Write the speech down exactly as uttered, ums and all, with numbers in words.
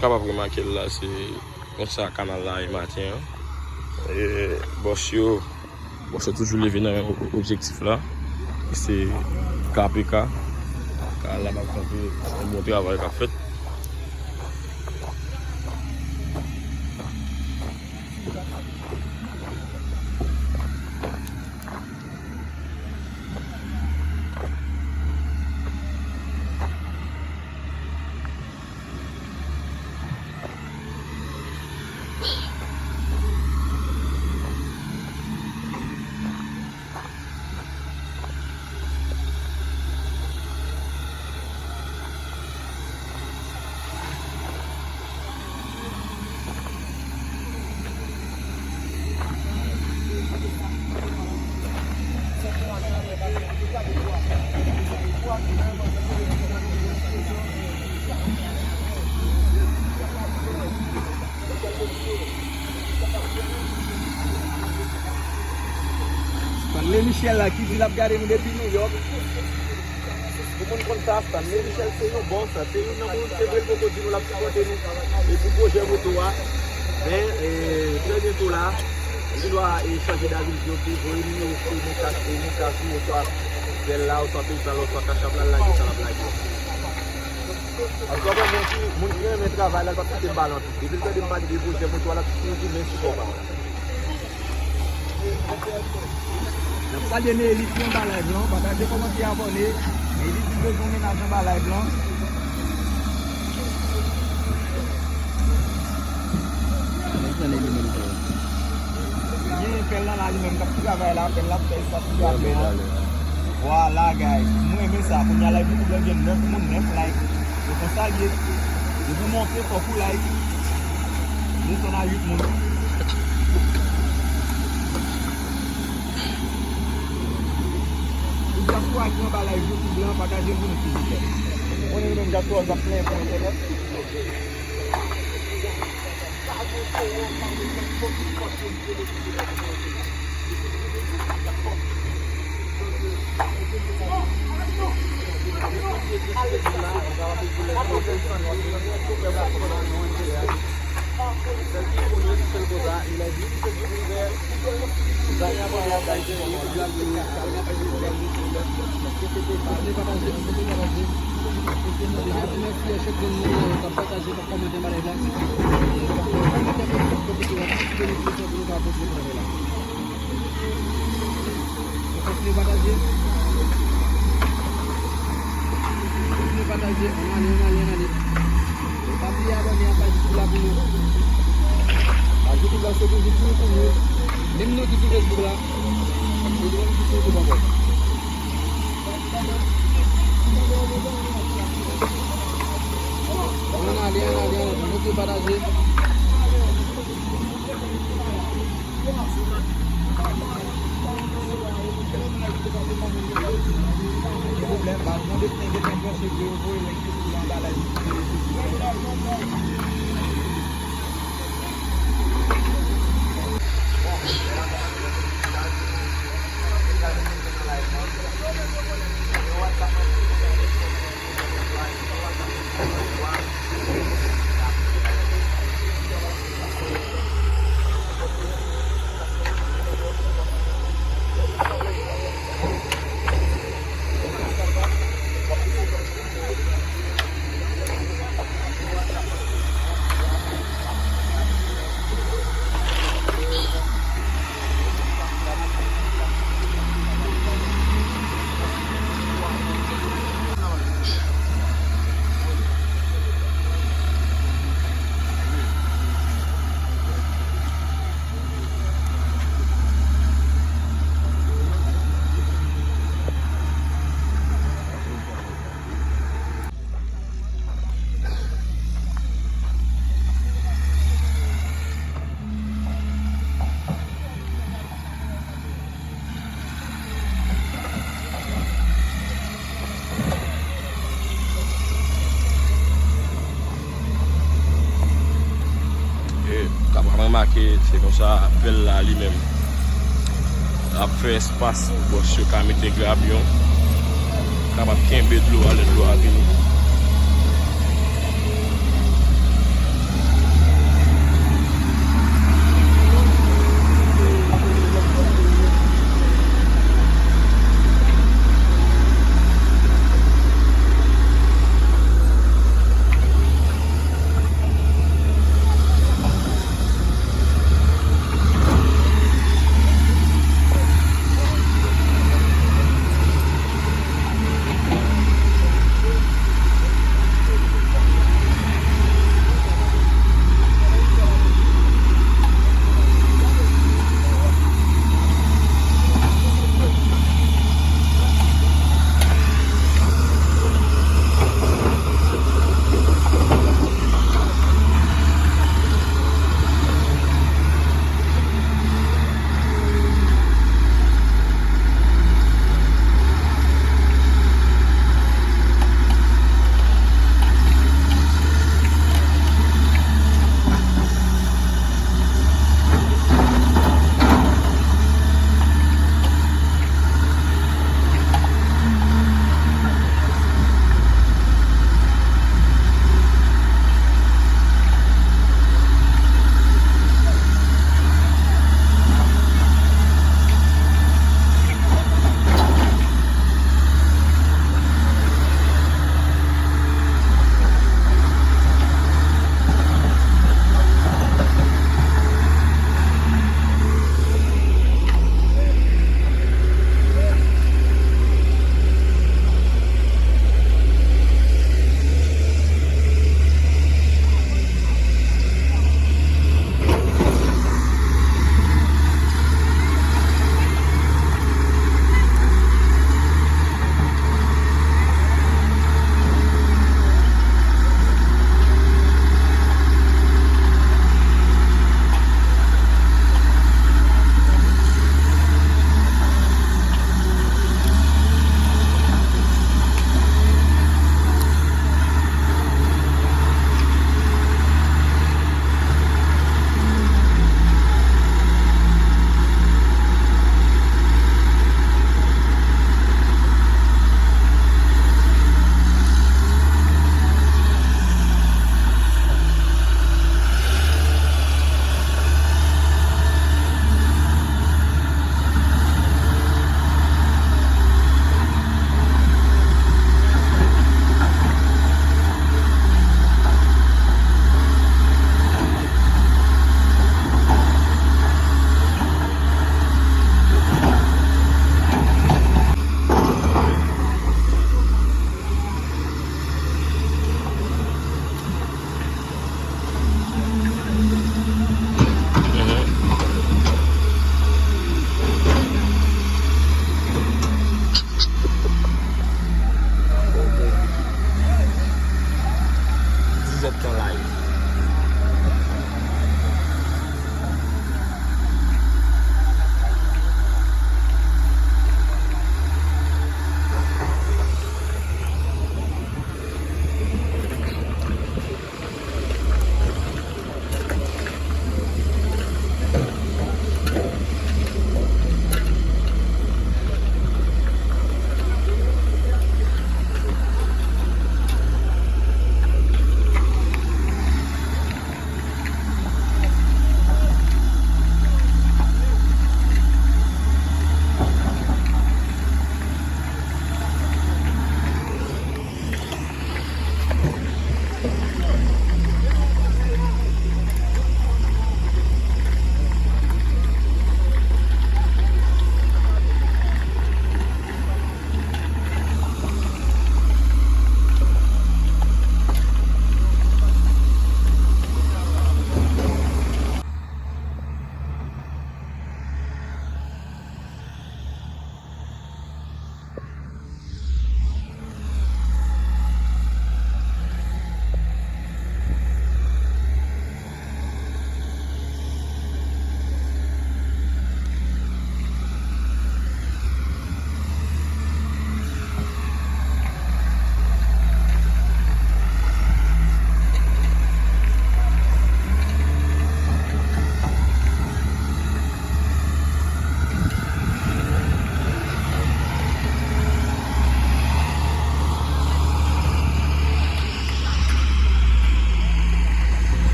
Kapab remake l la, se konsa kanal la ye maten an. E, bòs yo, bòs yo toujou leve nan menm o-, objektif la, ki se K P K. Kanal la p ap kanpe, se yon bon travay k ap fèt. Stanley Michel la ki di l ap gade nou depi New York. Tout moun konn sa, Stanley Michel se yon bòs, se youn nan moun, se vre l poko di nou l ap sipòte nou. E pou pwojè moto a, men, e, trè byento la, li dwa, e, chanje davizyon, pou voye nimewo sou Moukas, e, Moukas, oswa Zelle la, oswa PayPal, oswa Cash App la, l lage sa l ap lage. Paske w konn moun ki, moun ki renmen travay la, l p ap kite m pale anpil. Depi l tande m pale de pwojè moto a, l ap toujou vin sipò pa m. N ap salye Neelis, nou anba live lan. Pataje, kòmante, abòne. Neelis di bezwen mennaj anba live lan. Gen pèl lan la li menm k ap travay la, pèl la ap fè espas pou gade la. Vwala, guys. Mwen renmen sa. Kounye a live YouTube la gen nèf moun, nèf like. Se konsa l ye. Depi w monte, fòk ou like. Nou desann a uit moun. Pou dyaspora ki anba live YouTube la, pataje l pou nou, silvouplè. Ou konnen nou menm dyaspora, n ap plenyen pou entènèt. Pataje, pataje, pataje. Mèsi a chak grenn moun k ap pataje, k ap kòmante anba live la. E k ap fè kòmantè pozitif, pozitif, pou nou ka kontinye travay la. Nou kontinye pataje. Kontinye pataje. Ann ale, ann ale, ann ale. E pa bliye abòne a paj YouTube la pou nou. Paj YouTube la se toujou pou nou, pou nou. Menm nou ki sou Facebook la. Nou toujou ki sou YouTube ankò. Ann ale, ann ale, ann ale. Kontinye pataje. Pwoblèm, pa mande pou nèg yo fè branche pou yo voye link yo anba live. E, w kapab remake, se konsa pèl la li menm ap fè espas pou bòs yo ka mete grabyon, kapab kenbe dlo a lè dlo a vini.